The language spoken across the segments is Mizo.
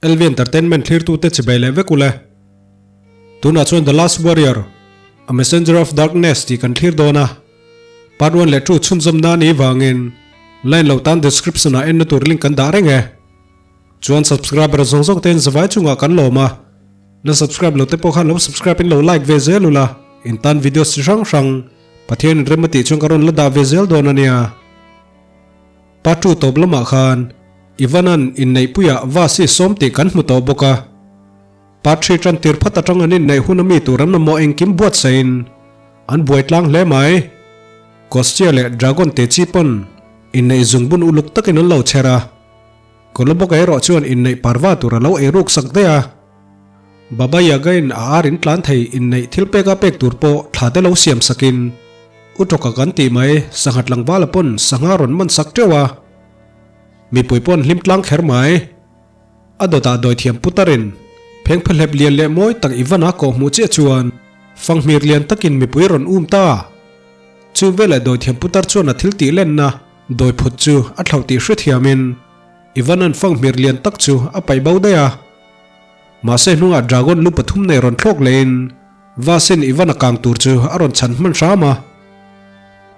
LV Entertainment thlirtute chibai leh vek ule. Tunah chuan The Last Warrior, A Messenger of Darkness tih kan thlir dawn a. Part one leh two chhunzawm na anih vangin line lo tan description ah enna tur link kan dah reng e. Chuan subscriber zawng zawng te in zavai chungah kan lawm a. La subscribe lo te pawh khan lo subscribe in lo like ve zel ula in tan videos chi hrang hrang Pathian in rem a tih chuan ka rawn la dah ve zel dawn a nia. Part 2 tawp lamah khan Ivan-a'n inneihpuiah Vasi sawm tih kan hmu tawh bawk a. Part 3 tan tir phat atang an inneih hun a mi tur an mamawh engkim buatsaihin an buai tlang hle mai. Kostia leh Dragon te chi pawn inneih zungbun uluk takin an lo chher a. Kolobok erawh chuan inneih parva tur a lo ei ruk sak daih a. Baba Yaga-in a ar in tlan thei inneih thil peka pek tur pawh thla te lo siam sakin U Tawka kan tih mai sangha tlangvala pawn sangha rawn man sak teuh a. Mipui pawn hlim tlang kher mai. A dawtah dawithiam putarin phengphehlep lian leh mawi tak Ivan-a kawh hmuh chiah chuan fanghmir lian takin mipui rawn um ta. Chu veleh dawithiam putar chuan a thil tih lenna dawiphut chu a thlauh tih hrethiamin Ivan-a'n fanghmir lian tak chu a paih bo daih a. Mahse hnungah dragon lu pathum nei rawn thlawk lehin Vasin Ivan-a kang tur chu a rawn chhan hman hram a.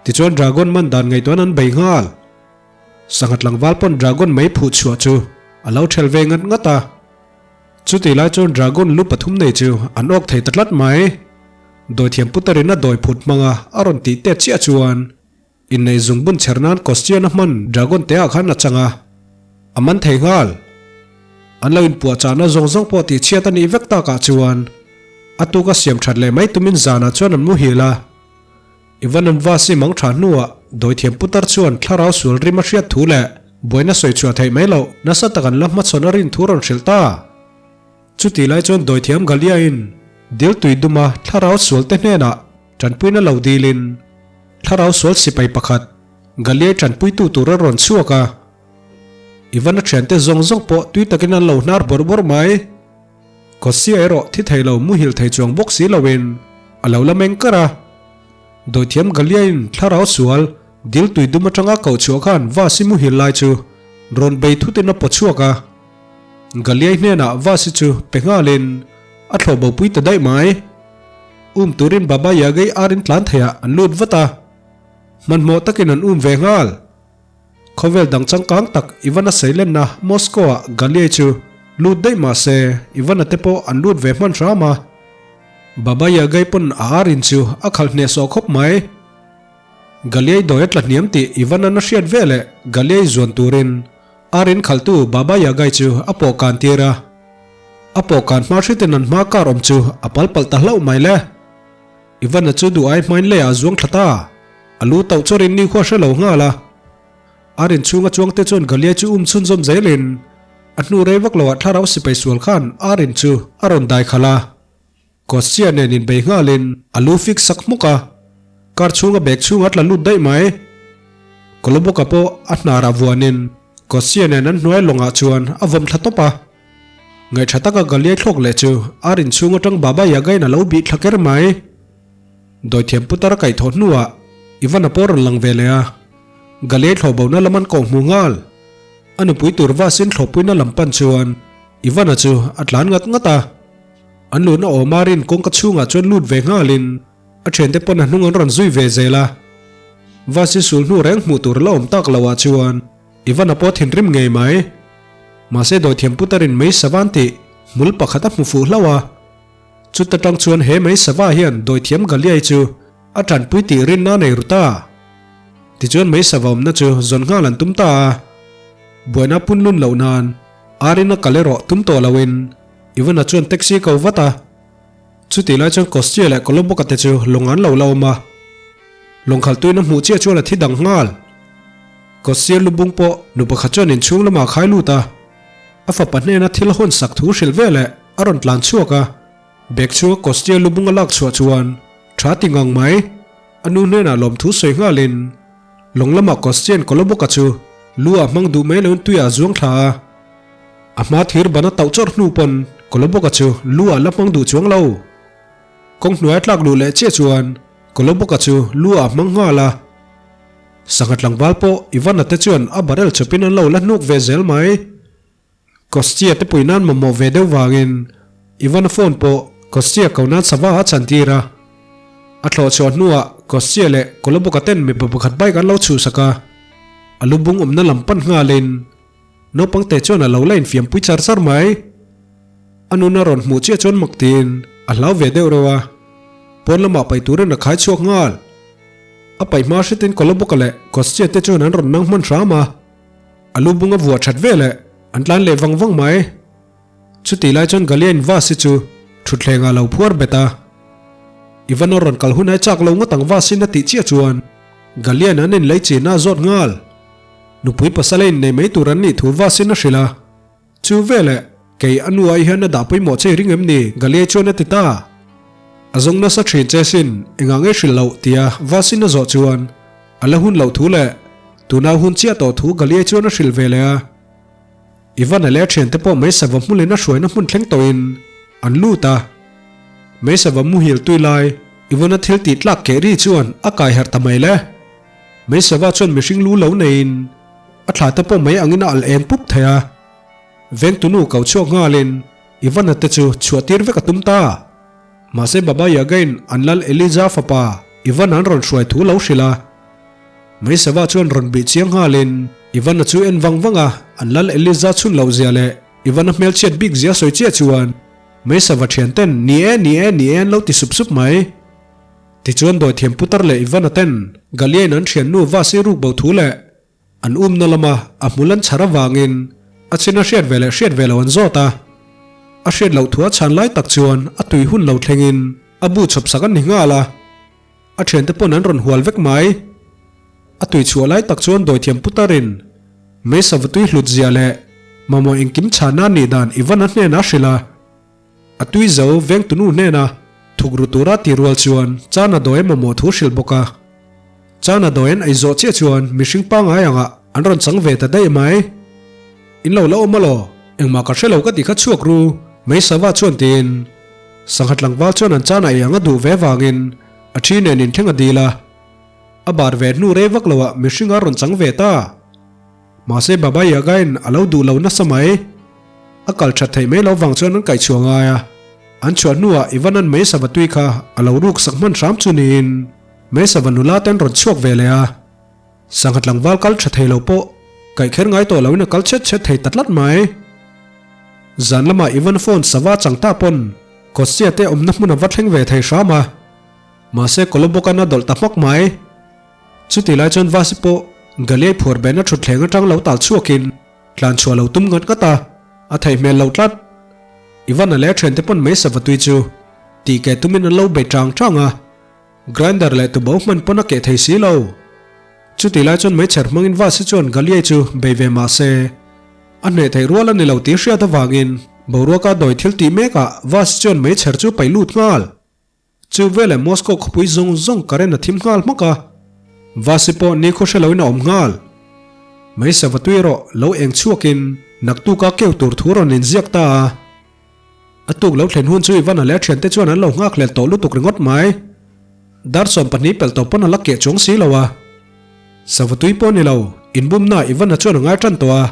Tichuan dragon man dan ngaihtuahna an bei nghal. Sangha tlangval pawn dragon mei phuh chhuah chu a lo ṭhel ve ngat ngat a. Chutih lai chuan dragon lu pathum nei chu an awk thei ta tlat mai. Dawithiam putarin a dawi phut hmanga a rawn tih tet chiah chuan inneih zungbun chher nan Kostian a hman dragon te ah khan a chang a, a man thei nghal. An lo inpuahchahna zawng zawng pawh tihchhiat a nih vek takah chuan a tuka siam that leh mai tumin zanah chuan an muhil a. Ivan an va sim ang tha hnuah dawithiam putar chuan thlarau sual rim a hriat thu leh buaina sawi chhuah theih mai loh nasa tak an la hmachhawn a rin thu rawn hrilh ta. Chutih lai chuan dawithiam Galiain dil tui duma thlarau sual te hnenah tanpuina lo dilin thlarau sual sipai pakhat Galiai tanpuitu tur a rawn chhuak a. Ivan a thiante zawng zawng pawh tui takin an lo hnar bawrh bawrh mai. Kawtsia erawh thi thei lo muhil thei chuang bawk si loin a lo la meng kar a. Dawithiam Galiain thlarau sual dil tui dum atanga koh chhuah khan Vasi muhil lai chu rawn bei thutin a paw chhuak a. Galiai hnenah Vasi chu pe nghalin a thlawh bopui ta daih mai. Um turin Baba Yagai ar in tlan theiah an lut vat a. Hmanhmawh takin an um ve nghal. Khawvel dang changkang tak Ivan-a seilenna Moscow-ah Galiei chu lut daih mah se Ivan-a te pawh an lut ve hman hram a. Baba Yagai pawn a ar in chu a khalh hnehsawh khawp mai. Galiei dawi a tla hniam tih Ivan-a'n a hriat veleh Galiei zuan turin ar in khalhtu Baba Yagai chu a pawh kan tir a. A pawh kan hma hritin an hma kar awm chu a pal palh ta hlauh mai le. Ivan-a chu duh ai hmain leiah a zuang thla ta. A lu tauh chawrin ni khua hre lo nghal a. A rin chhunga chuangte chuan Galia chu um chhunzawm zelin a hnu rei vak loah thlarau sipai sual khan a rin chu a rawn dai khalh a. Kostia nen inbei nghalin a lu fik sak hmuk a, car chhunga bag chhunga tla lut daih mai. Koloboka pawh a hnarah vuanin Kostia nen an hnuai lawngah chuan a vawm thla tawp a. Ngaihṭha taka Galia thlawk leh chu a rin chhung atang Baba Yagain a lo bih thla ker mai. Dawithiam putar a kaihthawh hnuah Ivan a pawh rawn lang ve leh a, Galei thlawh bona lam an kawh hmu nghal. A nupui tur vasin thlawhpuina lam pan chuan Ivan-a chu a tlan ngat ngat a. An luhna awmarin kawngka chhungah chuan lut ve nghalin a thiante pawn a hnung an rawn zui ve zel a. Vasi sul hnu reng hmuh tur la awm tak loah chuan Ivan-a pawh thinrim ngei mai. Mahse dawithiam putarin mei savan tih hmul pakhat a hmu fuh hlauh a. Chuta tang chuan he mai sava hian dawithiam Galiai chu a tanpui tih rinna a nei ru ta. Tichuan mai sava awmna chu zawn nghal an tum ta a. Buaina pun lun loh nan Arin a kal erawh tum tawh loin Ivana chuan taxi ko vat a. Chutih lai chuan Kostia leh Koloboka te chu lawng an lo la awm a. Lawng khalhtuin a hmuh chiah chuan a thi dang nghal. Kostia lubung pawh nu pakhat chuan inchhung lamah a khai lut a. A fapa hnena thil hawn sak thu hrilh veleh a rawn tlan chhuak a, bag chhunga Kostia lubung a lak chhuah chuan tha ti ngang mai. A nu hnenah lawmthu sawi nghalin lawng lamah Kostia'n Koloboka chu lu ah hmang duh mai loin tuiah a zuang thla a. A hma thir ban a tauh chawrh hnu pawn Koloboka chu lu ah la hmang duh chuang lo. Kawng hnuai a tlak luh leh chiah chuan Koloboka chu lu ah hmang nghal a. Sangha tlangval pawh Ivana te chuan a barrel chawpin an lo la hnuk ve zel mai. Kostia te pui nan mamawh ve deuh vangin Ivan-a phone pawh Kostia ko nan sava a chantir a. A thlawh chhuah hnuah Kostia leh Koloboka ten mipa pakhat bike an lo chhuhsak a, a lu bung awmna lam pan nghalin naupang te chuan a lo la infiampui char char mai. A nuna rawn hmuh chiah chuan mak tiin a hlau ve deuh reuh a, pawn lamah paih turin a khai chhuak nghal. A paih hma hretin Koloboka leh Kostia te chuan an rawn nang hman hram a. A lu bung a vuah that veleh an tlan leh vang vang mai. Chutih lai chuan Galiain Vasi chu thutthleng ah lo phuar bet a. Ivan a rawn kal hun ai chak lo ngawt ang Vasi'n a tih chiah chuan Galiain an inlei chin a zawt nghal. Nupui pasal a innei mai tur an nih thu Vasi'n a hrilh a. Chu veleh kei a nu ai hian a dah pawimawh che i ring em ni? Galiai chuan a ti ta. A zawng nasa thin che sin, engah nge hrilh loh? tia Vasi'n a zawh chuan a la hun loh thu leh tuna hun chiah tawh thu Galiai chuan a hrilh ve leh a. Ivan-a leh a thiante pawh Meisava hmulin a hruaina hmun thleng tawhin an lut a. Meisava muhil tui lai Ivan-a thil tih tlak keh ri chuan a kai harh ta mai le. Meisava chuan mihring lu lo neiin a thla te pawh mai angin a alh eng pup thei a. Vengtunu ko chhuak nghalin Ivan-a te chu chhuah tir vek a tum ta. Mahse Baba Yaga-in an lal Eliza fapa Ivan-a an rawn hruai thu lo hrilh a. Meisava chuan rawn bih chiang nghalin Ivan-a chu en vang vang a, an lal Eliza chhun loh zia leh Ivan-a hmelchhiat bik zia sawi chiah chuan Meisava thian ten ni e, ni e, ni e an lo ti sup sup mai. Tichuan dawithiam putar leh Ivan-a ten Galiain an thiannu Vasi ruk bo thu leh an umna lama a hmul an chhar avangin a chin a hriat ve leh hriat ve lo an zawt a. A hriat loh thu a chhan lai tak chuan a tui hun lo thlengin a bu chhawp sak an ni nghal a. A thiante pawn an rawn hual vek mai. A tui chhuah lai tak chuan dawithiam putarin Meisava tui hlut zia leh mamawh engkim chhana nih dan Ivan-a hnenah a hrilh a. A tui zo vengtunu hnena thuk ru tura ti rual chuan Chana dawi mamawh thu hrilh bawk a. Chana dawiin ei zawh chiah chuan mihring pangngai angah an rawn chang ve ta daih mai. In lo la awm alaw? Engmah ka hre lo ka ti kha chhuak ru Meisava chuan tiin Sangha tlangval chuan an chana ei ang a duh ve vangin a thi nen inthleng a dil a. A bar ve hnu rei vak loah mihring a rawn chang ve ta. Mahse Baba Yaga-in a lo duh lo nasa mai. A kal that theih mai lo vang chuan an kaihchhuah ngai a. An chhuah hnuah Ivan-a'n mei sava tui kha a lo ruk sak hman hram chu niin mei sava nula ten rawn chhuak ve leh a. Sangha tlangval kal tha thei lo pawh kaih kher ngai tawh loin a kal chhet chhet thei ta tlat mai. Zan lamah Ivan phone sava chang ta pawn Kostia te awmna hmun a va thleng ve thei hram a. Mahse Kolobokan a dawlh ta hmak mai. Chutih lai chuan Vasi pawh Galiai phuar behna thutthleng atang lo tal chhuakin tlan chhuah lo tum ngat ngat a, a theih hmel lo tlat. Ivan-a leh a thiante pawn mei sava tui chu tih keh tumin an lo bei tang tang a. Grinder leh tubo hman pawn a keh thei si lo. Chutih lai chuan meichher hmangin Vasi chuan Galiai chu bei ve mah se, a hneh theih rual a ni lo tih hriat avangin boruaka dawi thil tih mekah Vasi chuan meichher chu paih lut nghal. Chu veleh Moscow khawpui zawng zawng current a thim nghal hmak a, Vasi pawh nikhaw hre loin a awm nghal. Meisava tui erawh lo eng chhuakin naktuka keu tur thu rawn inziak ta a. A tuk lo thlen hun chu Ivan-a leh a thiante chuan an lo nghak hlel tawh lutuk ringawt mai. Dar 12 pelh tawh pawn a la keh chuang si lo a. Sava tui pawh ni lo, inbumna Ivan-a chuan a ngai tan tawh a.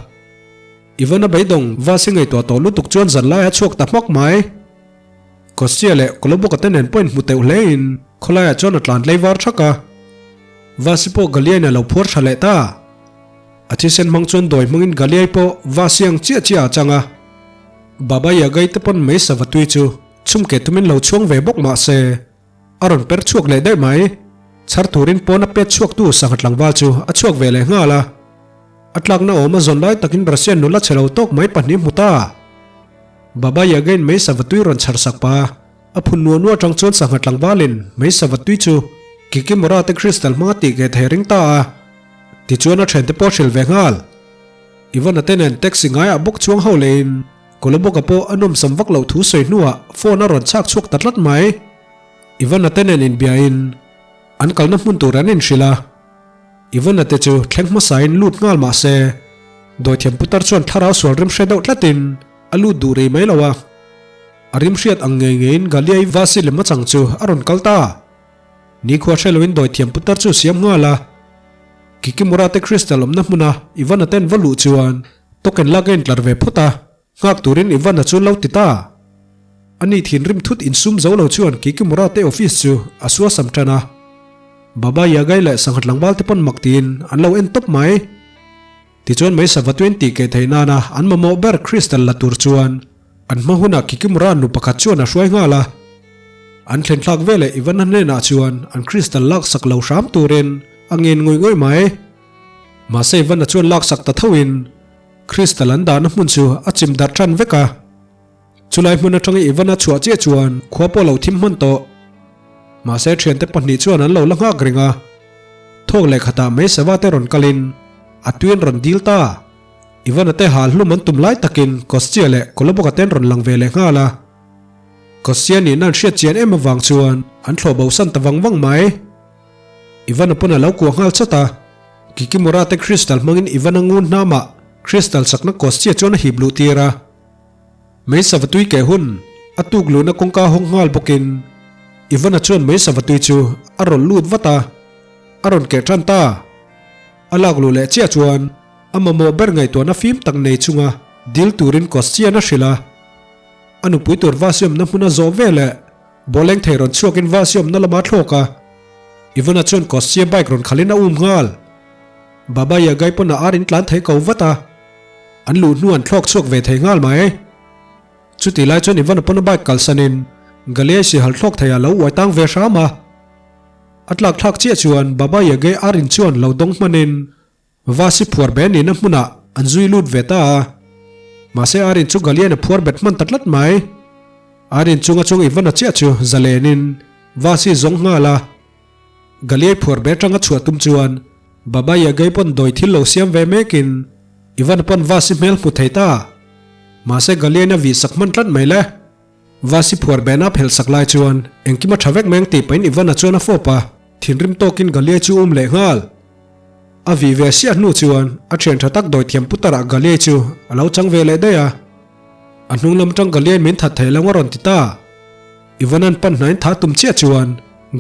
Ivan-a beidawng Vasi ngaihtuah tawh lutuk chuan zan lai a chhuak ta hmak mai. Kostia leh Koloboka te nen pawh inhmu teuh hlein khawlaiah chuan a tlan tlei var thak a. Vasi pawh Galiain a lo phuar tha leh ta. A thisen hmang chuan dawi hmangin Galiai pawh Vasi ang chiah chiah a chang a. Baba Yagai te pawn mei sava tui chu chhum ke tumin lo chhuang ve bawk mah se, a rawn per chhuak leh daih mai. Chhar turin pawn a pet chhuaktu sangha tlangval chu a chhuak ve leh nghal a. A tlakna awm a zawn lai takin Russian nula chhe lo tawk mai pahnih hmu ta. Baba Yagain mei sava tui rawn chhar sak pa. A phun nuah nuah atang chuan sangha tlangvalin mei sava tui chu Kikimora te crystal hmanga tih ke thei ring ta a. Tichuan a thiante pawh a hrilh ve nghal. Ivan-a te nen taxi ngaiah bawk chuang ho leiin Koloboka pawh a nawmsam vak loh thu sawi hnuah phone a rawn chhak chhuak ta tlat mai. Ivan-a te nen inbiain an kalna hmun tur an inhrilh a. Ivan-a te chu thleng hmasain lut nghal mah se dawithiam putar chuan thlarau sual rim hre deuh tlatin a lut duh rei mai lo a. A rim hriat ang ngei ngeiin Galiai Vasi lem a chang chu a rawn kal ta. Nikhua hre loin dawithiam putar chu siam nghal a. Kikimura te crystal awmna hmuna Ivan-a ten va luh chuan token lak a intlar ve phawt a. Nghak turin Ivan-a chu lo ti ta. Ani thinrim thut insum zo lo chuan Kikimura te office chu a suasam tan a. Baba Yagai leh sangha tlangval te pawn mak tiin an lo en tawp mai. Tichuan Mei sava tuin tih keh theih nana an mamawh ber crystal la tur chuan an hma hunah Kikimura nu pakhat chuan a hruai nghal a. An thlen thlak veleh Ivan-a hnenah chuan an crystal lak sak lo hram turin a ngen ngawih ngawih mai. Mahse Ivan-a chuan lak sak ta thoin Crystal an dahna hmun chu a chim darh tan vek a. Chulai hmun atanga Ivan-a chhuah chiah chuan khua pawh lo thim hman tawh. Mahse thiante pahnih chuan an lo la nghak reng a. Thawk leh khatah Mei Sava te rawn kalin a tuin rawn dil ta. Ivan-a te hal hlum an tum lai takin Kostia leh Koloboka ten rawn lang ve leh nghal a. Kostia nihna an hriat chian em avang chuan an thlawh bosan ta vang vang mai. Ivan-a pawn a lo kuah nghal chat a. Kikimora te crystal hmangin Ivan-a ngun hnamah crystal chakna Kostia chuan a hip luh tir a. Mei sava tui keh hun a tuk luhna kawngka hawng nghal bawkin Ivan-a chuan mei sava tui chu a rawn lut vat a, a rawn keh tan ta. A lak luh leh chiah chuan a mamawh ber ngaihtuahna fim tak nei chunga dil turin Kostia-n a hrilh a. A nupui tur vasiawmna hmun a zawh veleh Bawleng thei rawn chhuakin vasiawmna lama thlawk a, Ivan-a chuan Kostia bike rawn khalhin a um nghal. Baba Yagai pawn a ar in tlan thei ko vat a. An luh hnu an thlawk chhuak ve thei nghal mai. Chutih lai chuan Ivan-a pawn a bike kalsanin Galiai sihal thlawk thei ah lo uai tang ve hram a. A tlak thlak chiah chuan Baba Yagay ar in chuan lo dawng hmanin Vasi phuar be nihna hmunah an zui lut ve ta a. Mahse ar in chu Galian a phuar bet hman ta tlat mai. Ar in chunga chung Ivan-a chiah chu zalenin Vasi zawng nghal a. Galiai phuar be atanga chhuah tum chuan Baba Yagai pawn dawi thil lo siam ve mekin Ivan pawn Vasi hmel hmu thei ta. Mahse Galiain a vih sak hman tlat mai le. Vasi phuar bena phelh sak lai chuan engkim a tha vek meng tih pahin Ivana chuan a fawp a, thinrim tawkin Galiai chu um leh nghal. A vih ve siah hnu chuan a thian tha tak dawi thiam putarah Galiai chu a lo chang ve leh daih a. A hnung lam atang Galiai min that thei lo a rawn ti ta. Ivana'n pan hnaiin tha tum chiah chuan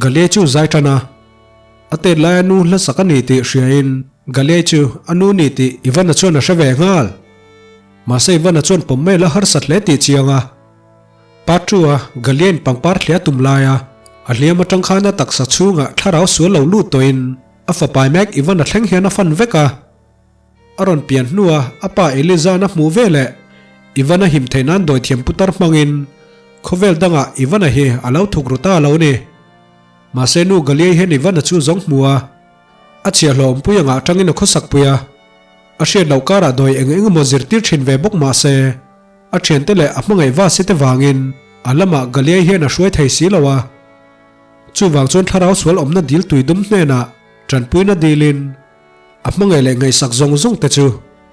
Galiai chu zai tan a. A tet laia nu hla sak a ni tih hriain Galiai chu a nu ni tih Ivana chuan a hre ve nghal. Mahse Ivana chuan pawm mai la harsat hle tih chiang a. Patrua Galiain pangpar thlia tum laia a hliam atang khan a taksa chhungah thlarau sual lo lut tawhin a fapai mek Ivana thleng hian a fan vek a. A rawn pian hnua a pa Eliza'n a hmuh veleh Ivana him theih nan dawithiam putar hmangin khawvel dangah Ivana hi a lo thuk ru ta lo ni. Mahse nu Galiai hian Ivana chu zawng hmu a, a chhiahhlawh awmpui angah atangin a khawsak pui a. A hriat loh karah dawi eng eng emaw zirtir thin ve bawk mahse a thiante leh a hmangaih va si te vangin a lamah Galiai hian a hruai thei si lo a. Chuvang chuan thlarau sual awmna dil tui dum hnenah tanpuina dilin A hmangaih leh ngaihsak zawng zawng te chu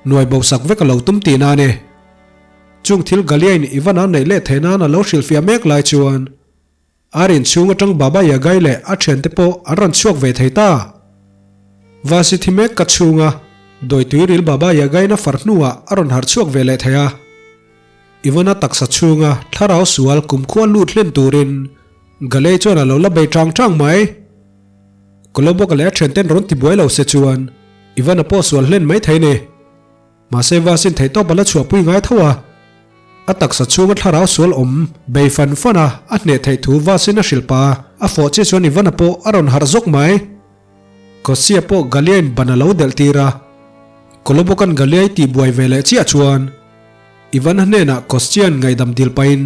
nuai bo sak vek a lo tum tih na a ni. Chung thil Galiain Ivan-a neih leh theih nan a lo hrilhfiah mek lai chuan ar inchhung atang Baba Yagai leh a thiante pawh an rawn chhuak ve thei ta. Vasi thi mek ka chhunga dawitui ril Baba Yagain a far hnuah a rawn harh chhuak ve leh thei a. Ivan-a taksa chhunga thlarau sual kumkhua lut hlen turin Galei chuan a lo la bei tang tang mai. Kolobok leh a thianten rawn ti buai lo se chuan Ivan-a pawh sual hlen mai thei ni. Mahse Vasin theihtawp a la chhuahpui ngai tho a. A taksa chhunga thlarau sual awm bei fan fan a, a hneh theih thu Vasin a hrilh pa a fawh chiah chuan Ivan-a pawh a rawn harh zawk mai. Kossia pawh Galiain ban a lo delh tir a. Kolobokan Galiai tih buai ve leh chiah chuan Ivan-a hnenah Kostian ngaihdam dil pahin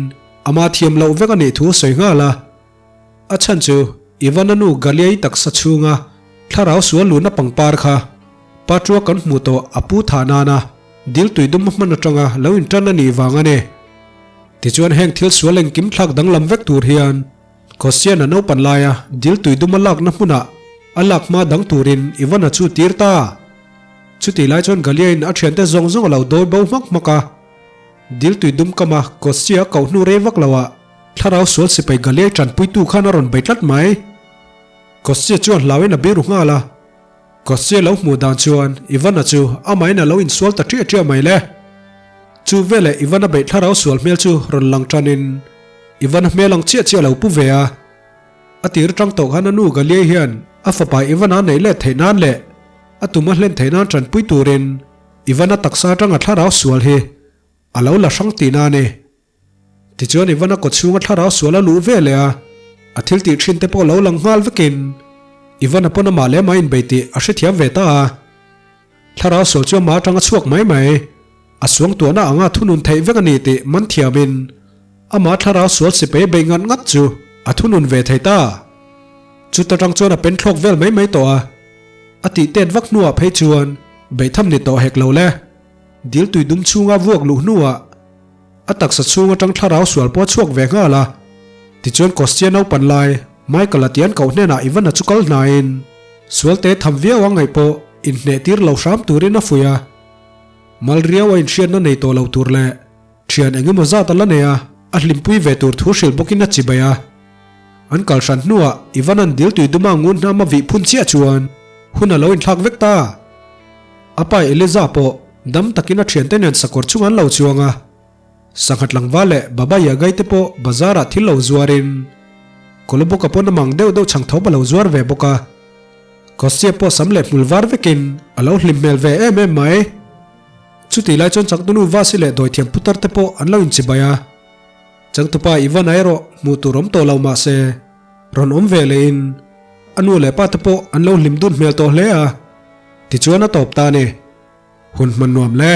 ama thiam loh vek a nih thu a sawi nghal a. A chhan chu Ivan-a nu Galiai taksa chhunga thlarau sual luhna pangpar kha Patrua kan hmuh tawh a pu thah nana dil tui dum hman atanga lo intan a nih vang a ni. Tichuan heng thil sual engkim thlak danglam vek tur hian Kosian-a naupan laia dil tui dum a lakna hmunah a lak hma dang turin Ivan-a chu tir ta. Chutih lai chuan Galiain a thiante zawng zawng a lo dawi bo hmak hmak a. Dil tui dum kama Kostia koh hnu rei vak loah Thlarau sual sipai Galiai tanpuitu khan a rawn bei tlat mai. Kostia chuan hlauin a biru nghal a. Kostia lo hmuh dan chuan Ivana chu amahin a lo insual ta ṭiah ṭiah mai le. Chu veleh Ivana beih thlarau sual hmel chu rawn lang ṭanin Ivana hmel ang chiah chiah a lo pu ve a. A tir ṭang tawh khan a nu Galiai hian a fapa Ivana neih let theih nan leh a tum a hlen theih nan ṭanpui turin Ivana taksa aṭanga thlarau sual hi. A lo la hrang tihna a ni. Tichuan Ivana kawchhunga thlarau sual a luh ve leh a, a thil tih thin te pawh lo lang nghal vekin Ivana pawn amah leh amah inbei tih a hrethiam ve ta a. Thlarau sual chu amah atanga chhuak mai mai, a suangtuahna anga thunun theih vek a ni tih man thiamin amah thlarau sual sipei bei ngat ngat chu a thunun ve thei ta. Chuta tang chuan a pen thlawk vel mai mai tawh a, a tih tet vak hnuah phei chuan beihtham ni tawh hek lo le. Dil tui dum chhunga vuak luh hnuah a taksa chhung atang thlarau sual pawh a chhuak ve nghal a. Tichuan Kostia naupan lai Michael-a tian koh hnenah Ivana chu kal hnaiin sualte tham viau a ngaih pawh inhneh tir lo hram turin a fuih a. Mal riau a inhriatna nei tawh lo tur leh thian eng emaw zat a la nei a, a hlimpui ve tur thu hrilh bawkin a chibai a. An kal hran hnuah Ivana'n dil tui duma ngun hnam a vih phun chiah chuan hun a lo inthlak vek ta. A pa Eliza pawh dam takin a thiante nen sakawr chung an lo chuang a, sangha tlangval leh Baba Yagai te pawh bazar ah thil lo zuarin Koloboka pawn a mang deuh deuh chhang thawp a lo zuar ve bawk a. Kostia pawh sam leh hmul var vekin a lo hlim hmel ve em em mai. Chutih lai chuan changtunu Vasi leh dawithiam putar te pawh an lo inchibai a. Changtupa Ivana erawh hmuh tur awm tawh lo mah se rawn awm ve lehin a nu leh pa te pawh an lo hlim dun hmel tawh hle a. Tichuan a tawp ta a ni. Hun hman nuam le.